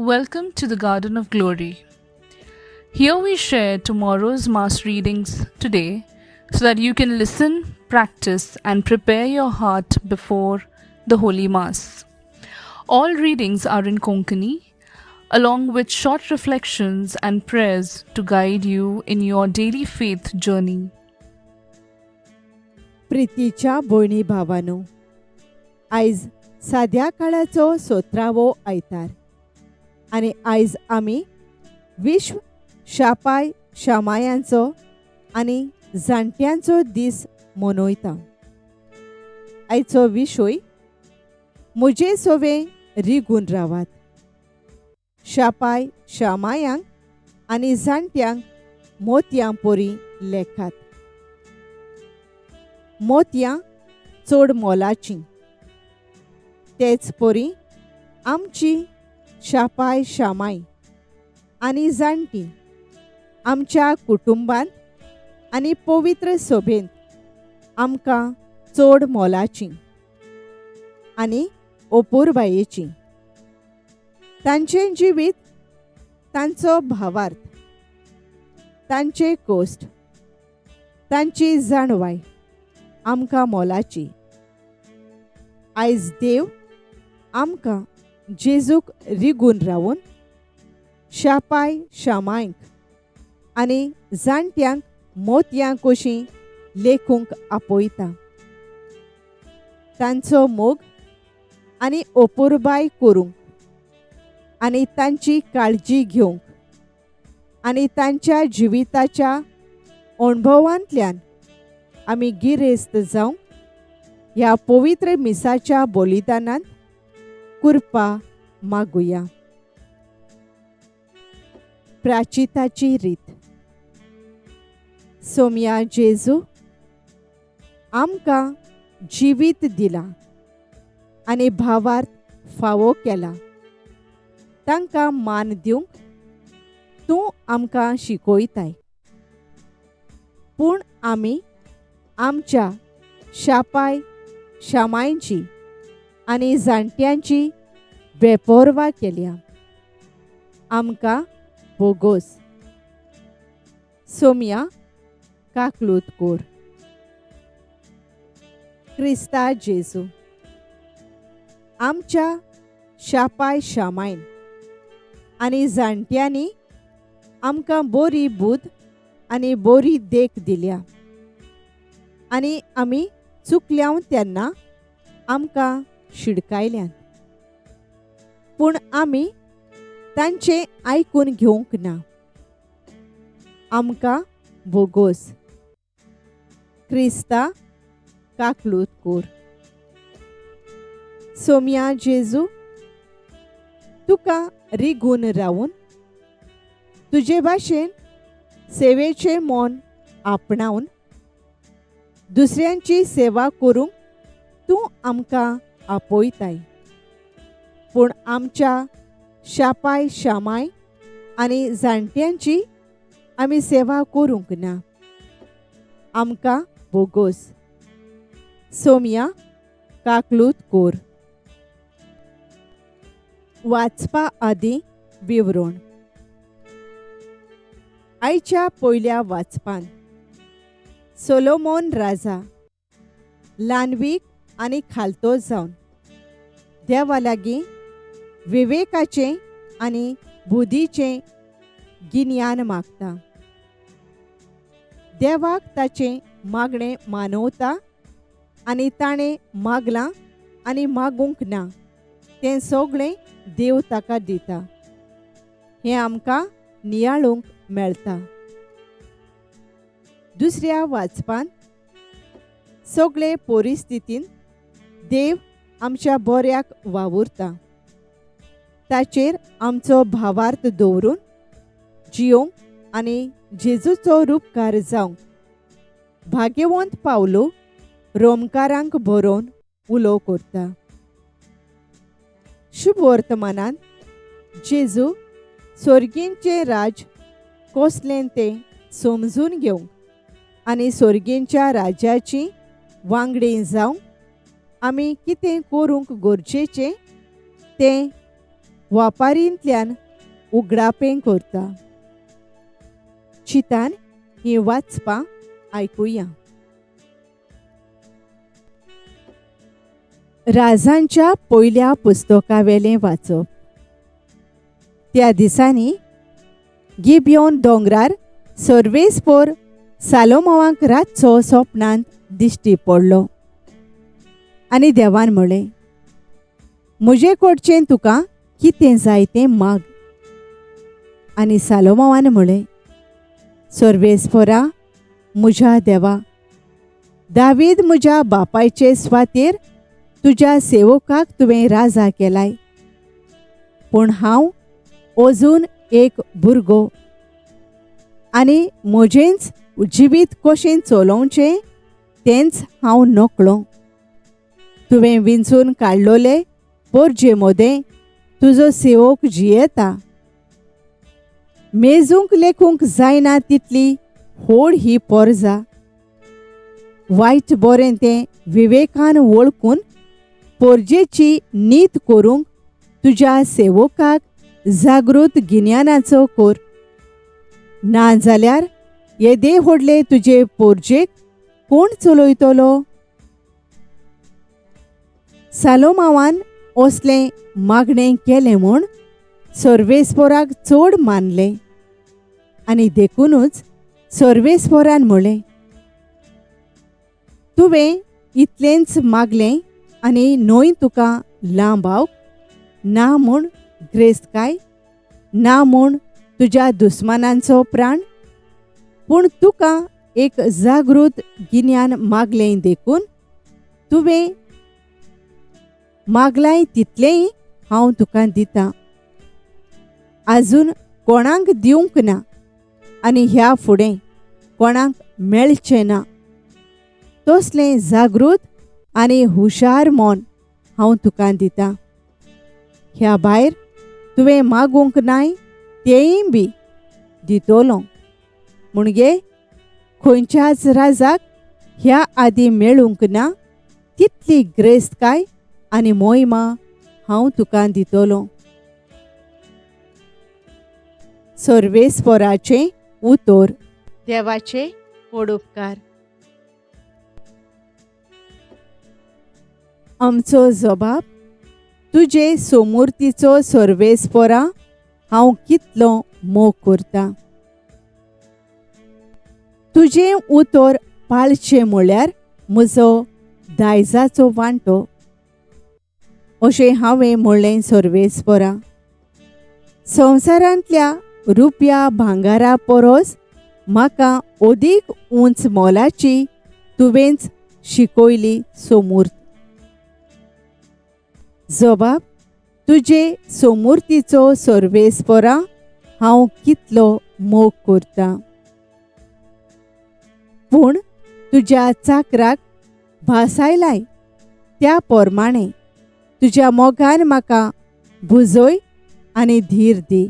Welcome to the Garden of Glory. Here we share tomorrow's Mass readings today so that you can listen, practice, and prepare your heart before the Holy Mass. All readings are in Konkani, along with short reflections and prayers to guide you in your daily faith journey. प्रितीच्या भयणी भावानो, आयज साद्या काळाचो 17वो आयतार आनी आयज आमी विश्व शापाय शामायांचो आनी जाणट्यांचो दीस मनयता. आयचो विशय म्हजे सोवे रिगून रावात. शापाय शामायांक आनी जाणट्यांक मोतयां परी लेखात. मोतयां चड मोलाचीं, तेच परी आमची शापाय शामाय आनी जाणटी आमच्या कुटुंबांत आनी पवित्र सभेंत आमकां चड मोलाचीं आनी अपुरबायेचीं. तांचें जिवीत, तांचो भावार्थ, तांचे कोश्ट, तांची जाणवाय आमकां मोलाची. आयज देव आमकां जेजूक रिगून रावून शापाय शामायंक आनी जाणट्यांक मोतयां कशीं लेखूंक आपयता. तांचो मोग आनी अपुरबाय करूंक आनी तांची काळजी घेवंक आनी तांच्या जिविताच्या अणभवांतल्यान आमी गिरेस्त जावंक ह्या पवित्र मिसाच्या बलिदानांत कृपा मागुया. प्राचिताची रीत. सोम्या जेजू, आमकां जिवीत दिलां आनी भावार्थ फावो केला. तांकां मान दिवंक तूं आमकां शिकयताय, पूण आमी आमच्या शापाय शामांची आनी जाणट्यांची बेपोरवा केल्या. आमकां बोगोस. सोम्या काकलूत कोर. क्रिस्ता जेजू, आमच्या शापाय शामायन आनी जाणट्यांनी आमकां बरी बुद्द आनी बरी देख दिल्या आनी आमी चुकल्याव तेन्ना आमकां शिडकायल्यान, पूण आमी तांचें आयकून घेवंक ना. आमकां बोगोस. क्रिस्ता काकलूत कोर. सोम्या जेजू, तुका रिगून रावून तुजे भाशेन सेवेचें मन आपणावन दुसऱ्यांची सेवा करूंक तूं आमकां आपयताय, पूण आमच्या शापाय शामाय आनी जाणट्यांची आमी सेवा करूंक ना. आमकां बोगोस. सोम्या काकलूत कोर. वाचपा आदीं विवरण. आयच्या पयल्या वाचपान सोलोमोन राजा ल्हानवीक आनी खालतो जावन देवा लागीं विवेकाचें आनी बुद्धीचें गिन्यान मागता. देवाक ताचें मागणें मानवता आनी ताणें मागलां आनी मागूंक ना तें सगळें देव ताका दिता. हें आमकां नियाळूंक मेळटा. दुसऱ्या वाचपान सगळे परिस्थितीन देव आमच्या बऱ्याक वावुरता. ताचेर आमचो भावार्थ दवरून जियोंक आनी जेजूचो रुपकार जावंक भाग्यवंत पावलो रोमकारांक बरोवन उलो करता. शुभ वर्तमानान जेजू सोर्गींचें राज कसलें तें समजून घेवंक आनी सोर्गींच्या राज्याची वांगडी जावंक आमी कितें करूंक गरजेचें तें वापारींतल्यान उगडापें करता. चितान हीं वाचपां आयकुया. राजांच्या पयल्या पुस्तकावेलें वाचप. त्या दिसांनी गिबियोन दोंगरार सर्वेस्पोर सालोमावाक रातचो सोपनांत दिश्टी पडलो आनी देवान म्हळें, म्हजे कडचें तुका कितें जाय तें माग. आनी सालोमावान म्हळें, सर्वेस्पोरा म्हज्या देवा, दावीद म्हज्या बापायचे स्वातेर तुज्या सेवकाक तुवें राजा केलाय, पूण हांव अजून एक भुरगो आनी म्हजेंच जिवीत कशें चलोवचें तेंच हांव नकळो. तुवें विंचून काडलोले पोरजे मोदें तुजो सेवक जियेता. मेजूंक लेखूंक जायना तितली होड ही पोरजा. वायट बरें तें विवेकान वळखून पोरजेची नीत करूंक तुज्या सेवकाक जागृत गिन्यानाचो कोर, ना जाल्यार येदे व्हडले तुजे पोरजेक कोण चलयतलो? सालोमावान असलें मागणें केलें म्हूण सर्वेस्पोराक चड मानलें आनी देखुनूच सर्वेस्पोरान म्हळें, तुवें इतलेंच मागलें आनी न्हय तुका लांबावक ना म्हूण ग्रेस्तकाय, ना म्हूण तुज्या दुस्मानांचो प्राण, पूण तुका एक जागृत गिन्यान मागलें देखून तुवें मागलाय तितलेंय हांव तुका दितां. आजून कोणाक दिवंक ना आनी ह्या फुडें कोणाक मेळचें ना तसलें जागृत आनी हुशार मन हांव तुका दितां. ह्या भायर तुवें मागूंक नाय तेंय बी दितलो. म्हणगे खंयच्याच राजाक ह्या आदीं मेळूंक ना तितली ग्रेस्तकाय आनी मोहिमा हांव तुका दितलो. सर्वेस्पोराचें उतर. देवाचे व्हड उपकार. आमचो जबाब, तुजे सोमुर्तीचो सर्वेस्पोरा हांव कितलो मोग करता. तुजें उतर पाळचें म्हळ्यार म्हजो दायजाचो वांटो अशें हांवें म्हणलें. सर्वेस्पोरा, संवसारांतल्या रुपया भांगारा परस म्हाका अदीक उंच मोलाची तुवेंच शिकयली सोमूर्त. जबाब, तुजे सोमुर्तीचो सर्वेस्पोरा हांव कितलो मोग करता. पूण तुज्या चाकराक भासायलाय त्या प्रमाणे तुज्या मोगान म्हाका भुजय आनी धीर दी.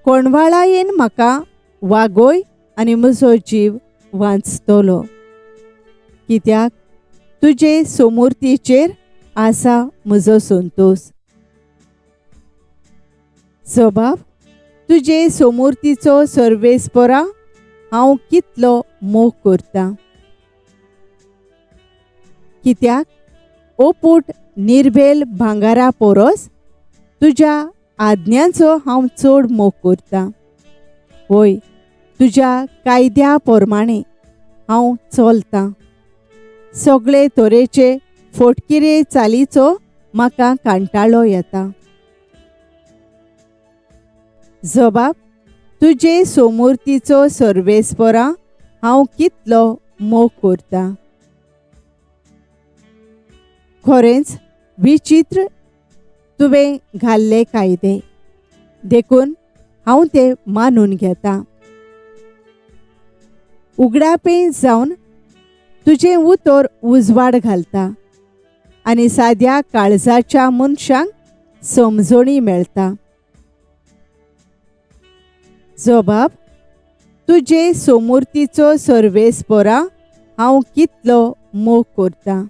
कोणवाळायेन म्हाका वागय आनी म्हजो जीव वांचतलो, कित्याक तुजे सोमुर्तीचेर आसा म्हजो संतोश. जबाब, तुजे सोमुर्तीचो सर्वेस्पोरा हांव कितलो मोग करता. कित्याक ओपूट निर्बेल भांगारा पोरस तुज्या आज्ञांचो हांव चड मोग करता. होय, तुज्या कायद्या प्रमाणे हांव चलतां. सगळे तरेचे फोटकिरे चालीचो म्हाका कांटाळो येता. जबाब, तुजे सोमुर्तीचो सर्वेस्पोरा हांव कितलो मोग करता. खरेंच विचित्र तुवें घाल्ले कायदे, देखून हांव ते मानून घेता. उगडापें जावन तुजें उतर उजवाड घालता आनी साद्या काळजाच्या मनशांक समजणी मेळटा. जबाब, तुजे सोमुर्तीचो सर्वेस्पोरा हांव कितलो मोग करता.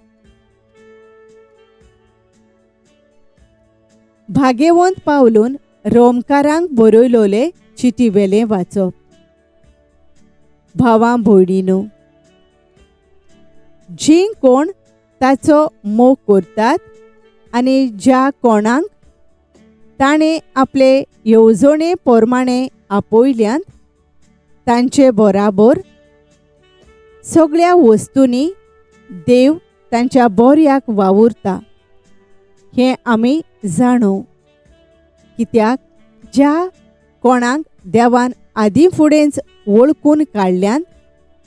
भागेवंत पावलून रोमकारांक बरयलोले चिटीवेलें वाचप. भावां भयणीनो, जीं कोण ताचो मोग करतात आनी ज्या कोणाक ताणें आपले येवजणे प्रमाणे आपयल्यात तांचे बराबर सगळ्या वस्तूंनी देव तांच्या बऱ्याक वावुरता हें आमी जाणू. कित्याक ज्या कोणाक देवान आदीं फुडेंच वळखून काडल्यान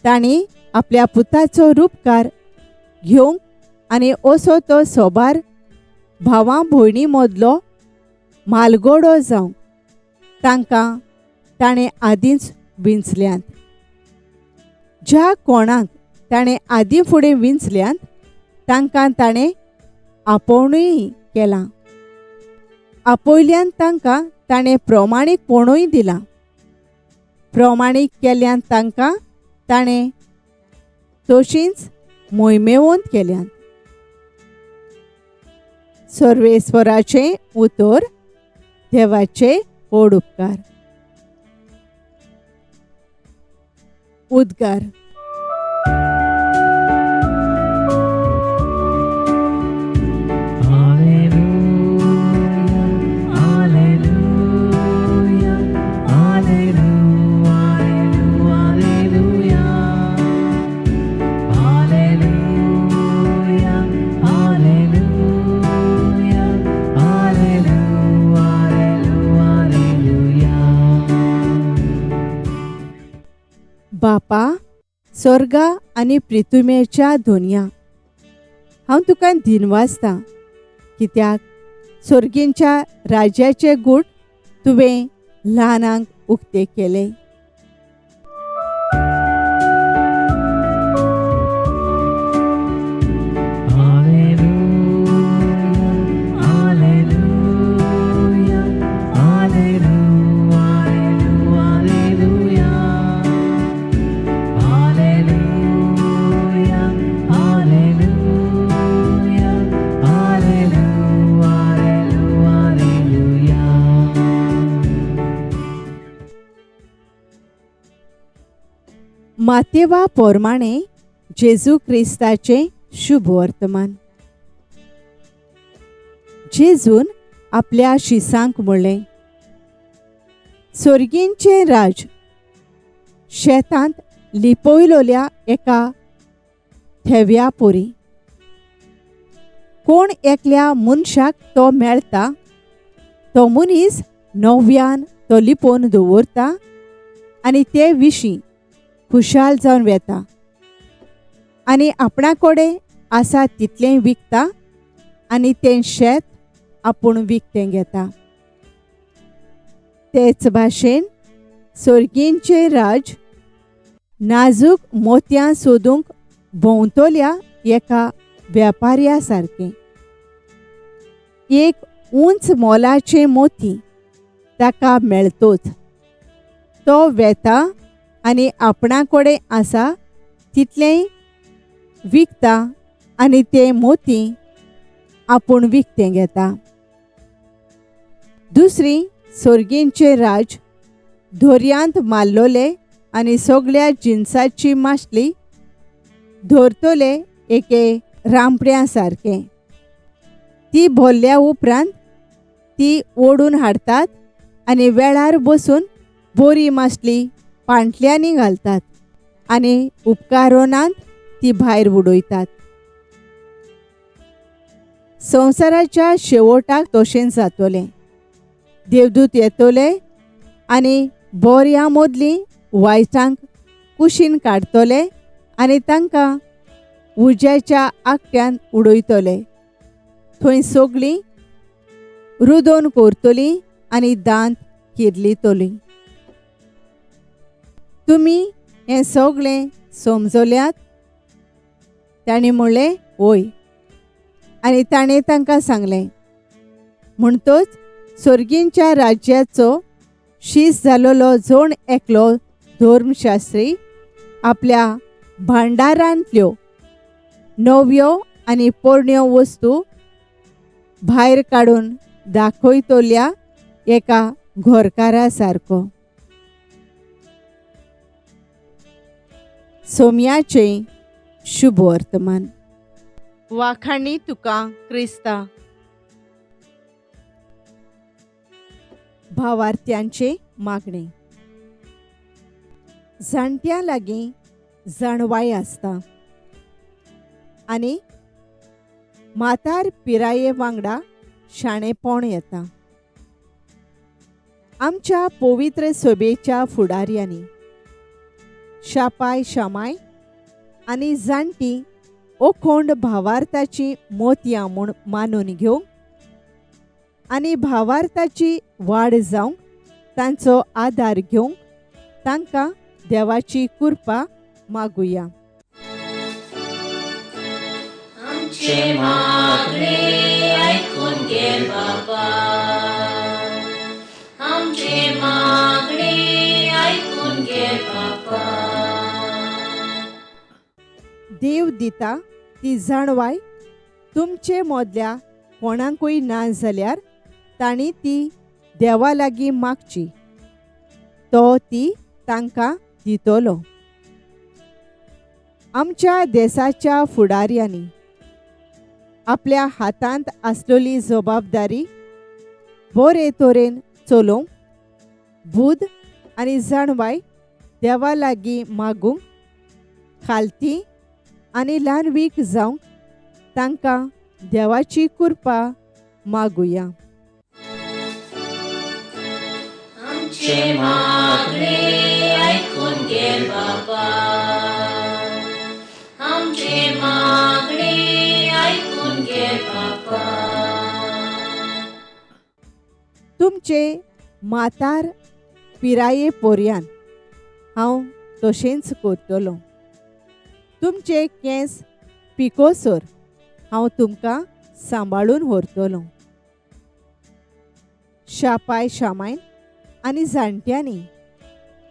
तांणी आपल्या पुताचो रुपकार घेवंक आनी असो तो सोबार भावां भयणी मदलो मालगडो जावंक तांकां ताणें आदींच विंचल्यात. ज्या कोणाक ताणें आदीं फुडें विंचल्यात तांकां ताणें आपोवणूय केलां. आपयल्यान तांकां ताणें प्रमाणीकपणूय दिलां. प्रमाणीक केल्यान तांकां ताणें तशींच मोहिमेवंत केल्यान. सर्वेस्वराचें उतर. देवाचे व्हड उपकार. उद्गार. बापा, स्वर्गा आनी पृथ्वीच्या धोनया, हांव तुका दिनवासता कित्याक स्वर्गींच्या राज्याचे गूट तुवें ल्हानांक उक्ते केले. मातेवा पोरमाणे जेजू क्रिस्ताचें शुभ वर्तमान. जेजून आपल्या शिसांक म्हणलें, स्वर्गींचें राज शेतांत लिपयलोल्या एका थेव्या पोरी. कोण एकल्या मनशाक तो मेळटा तो मनीस नव्यान तो लिपोवन दवरता आनी ते विशीं खुशाल जावन वेता आनी आपणा कडेन आसा तितलें विकता आनी तें शेत आपूण विकतें घेता. तेच भाशेन स्वर्गींचें राज नाजूक मोतयां सोदूंक भोंवतल्या एका वेपाऱ्या सारकें. एक उंच मोलाचें मोती ताका मेळतोच तो वेता आनी आपणा कडेन आसा तितलेंय विकता आनी तें मोती आपूण विकतें घेता. दुसरी स्वर्गींचें राज धोर्यांत मारलोले आनी सगळ्या जिनसाची मासली धरतले एके रांपड्या सारकें. ती भरल्या उपरांत ती ओडून हाडटात आनी वेळार बसून बोरी मासली पांटल्यांनी घालतात आनी उपकारोनांत ती भायर उडयतात. संवसाराच्या शेवटाक तशेंच जातलें. देवदूत येतले आनी बोऱ्या मदलीं वायटांक कुशीन काडटले आनी तांकां उज्याच्या आकट्यान उडयतले. थंय सगळीं रुदोन करतलीं आनी दांत किर्लितलीं. तुमी हें सगळें समजल्यात? तांणी म्हणलें, वय. आनी ताणें तांकां सांगलें, म्हणटच स्वर्गींच्या राज्याचो शीस जालोलो जोण एकलो धर्मशास्त्री आपल्या भांडारांतल्यो नव्यो आनी पोरण्यो वस्तू भायर काडून दाखयतल्या एका घरकारा सारको. सोम्याचें शुभ वर्तमान. वाखाणी तुका क्रिस्ता. भावार्थ्यांचें मागणें. जाणट्यां लागीं जाणवाय आसता आनी म्हातार पिराये वांगडा शाणेपण येता. आमच्या पवित्र सभेच्या फुडाऱ्यांनी शापाय शामाय आनी जाणटी ओखोंड भावार्थाची मोतयां म्हूण मानून घेवंक आनी भावार्थाची वाड जावंक तांचो आदार घेवंक तांकां देवाची कृपा मागुया. आमचें मागणें आयकून घे बाबा, आमचें मागणें आयकून घे बाबा. देव दिता ती जाणवाय तुमचे मदल्या कोणाकूय ना जाल्यार तांणी ती देवा लागीं मागची, तो ती तांकां दितलो. आमच्या देसाच्या फुडाऱ्यांनी आपल्या हातांत आसलेली जबाबदारी बरे तरेन चलोवंक बुद्द आनी जाणवाय देवा लागीं मागूंक खालती आनी ल्हानवीक जावंक तांकां देवाची कृपा मागुया. आमचें मागणें आयकून घे बाबा, आमचें मागणें आयकून घे बाबा. तुमचे म्हातार पिराये पोरयान हांव तशेंच करतलो. तुमचे केंस पिकोसर हांव तुमकां सांबाळून व्हरतलो. शापाय शामायन आनी जाणट्यांनी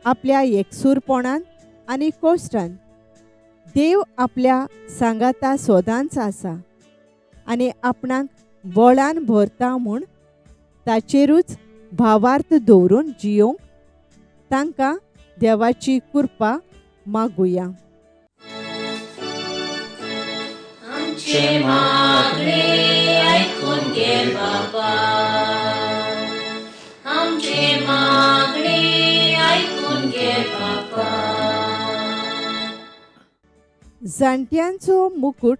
आपल्या एकसूरपणान आनी कश्टान देव आपल्या सांगाता सदांच आसा आनी आपणाक बळान भरता म्हूण ताचेरूच भावार्थ दवरून जियोवंक तांकां देवाची कृपा मागुया. आमचें मागणें आयकून घे बाबा, आमचें मागणें आयकून घे बाबा. जाणट्यांचो मुकूट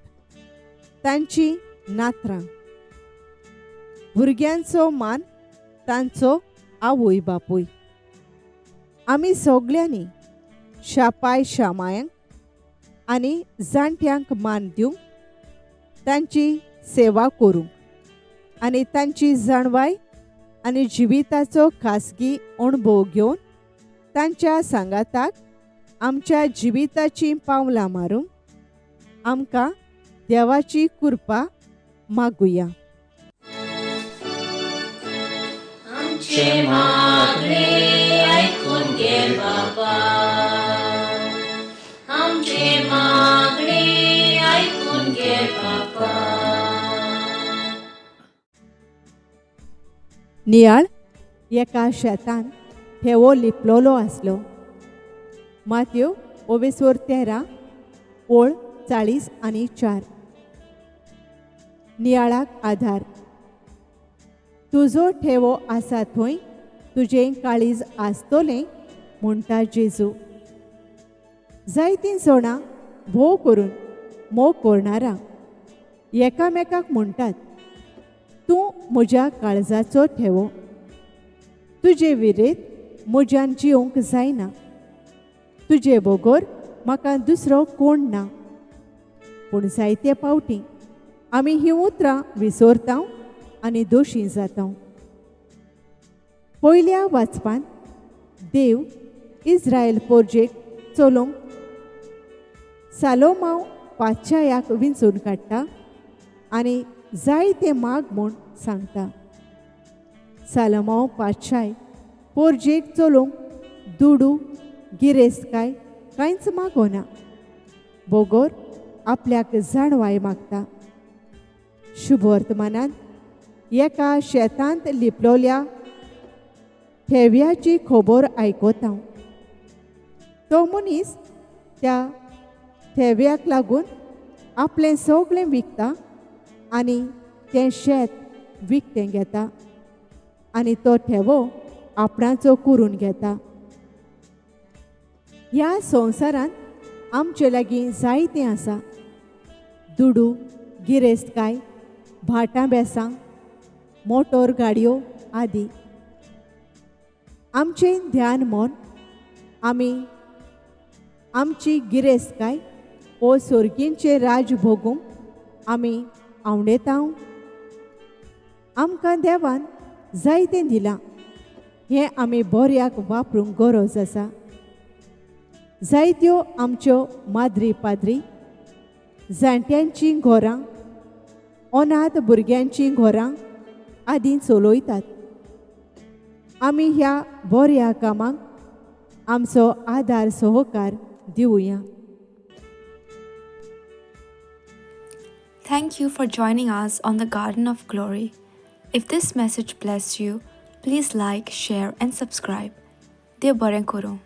तांची नातरां, भुरग्यांचो मान तांचो आवय बापूय. आमी सगल्यांनी शापाय शामायांक आनी जाणट्यांक मान दिवंक, तांची सेवा करूंक आनी तांची जाणवाय आनी जिविताचो खासगी अणभव घेवन तांच्या सांगाताक आमच्या जिविताचीं पावलां मारूंक आमकां देवाची कृपा मागुया. आमचें मागणें आयकून घे बाबा, आमचें मागणें आयकून घे बाबा. नियाळ एका शेतान ठेवो लिपलोलो आसलो. मात्यो ओवेसोर 13 ओळ 40 आनी 4. नियाळाक आधार. तुजो ठेवो आसा थंय तुजें काळीज आसतलें म्हणटा जेजू. जायतीं जाणां भोव करून मोग करणारां एकामेकाक म्हणटात, तूं म्हज्या काळजाचो ठेवो, तुजे विरेत म्हज्यान जिवंक जायना, तुजे बगर म्हाका दुसरो कोण ना. पूण जायते पावटी आमी हीं उतरां विसरता आनी दोशी जाता. पयल्या वाचपान देव इस्रायल पोरजेक चलोवंक सालोमाव पातशायाक विंचून काडटा आनी जायते माग म्हूण सांगता. सालोमाव पातशाय पोरजेक चलोवंक दुडू गिरेस्तकाय कांयच मागोना, बगर आपल्याक जाणवाय मागता. शुभ वर्तमानान एका शेतांत लिपलोल्या ठेव्याची खबर आयकता. तो मनीस त्या ठेव्याक लागून आपलें सगळें विकता आनी तें शेत विकतें घेता आनी तो ठेवो आपणाचो करून घेता. ह्या संवसारांत आमचे लागीं जायतें आसा. दुडू, गिरेस्तकाय, भाटां बेसां, मोटोर गाडयो आदी. आमचें ध्यान मन आमी आमची गिरेस्तकाय वो सोर्गींचें राज भोगूंक आमी आवडेता. आमकां देवान जायतें दिलां, हें आमी बऱ्याक वापरूंक गरज आसा. जायत्यो आमच्यो माद्री पाद्री, जाणट्यांचीं घरां, अनाथ भुरग्यांचीं घरां आदी चलयतात. आमी ह्या बऱ्या कामाक आमचो आदार सहकार दिवया. Thank you for joining us on the Garden of Glory. If this message blessed you, please like, share, and subscribe. देव बरें करूं.